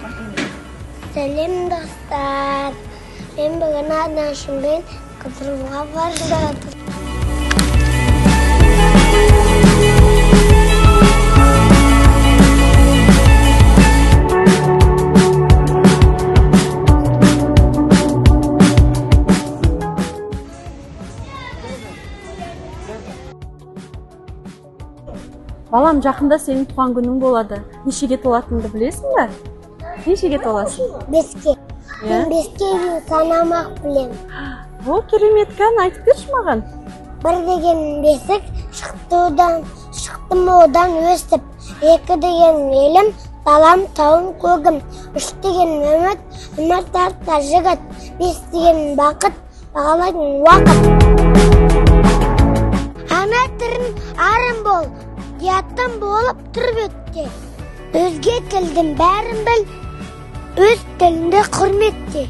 Сәлем, достар! Мен бүгін анашыммен қыдыруға бара жатырмын. Балам, жақында сенің туған күнің болады. Нешеге толатыныңды білесің бе? Нешеге толасың? 5-ке. Иә? Мен 5-ке дейін санамақ білемін. О, керемет, кән, айтып берші маған. 1 деген бесік, шықты одан, шықтым одан өсіп. 2 деген елім, далам, тауым, көгім. 3 деген үміт, үміт артар жігіт. 5 деген бақыт, бағалайтын уақыт. Ана тілін арым бол, ұятым болып тұр бетте. Өзге тілдің бәрін біл, өз тіліңді құрметте.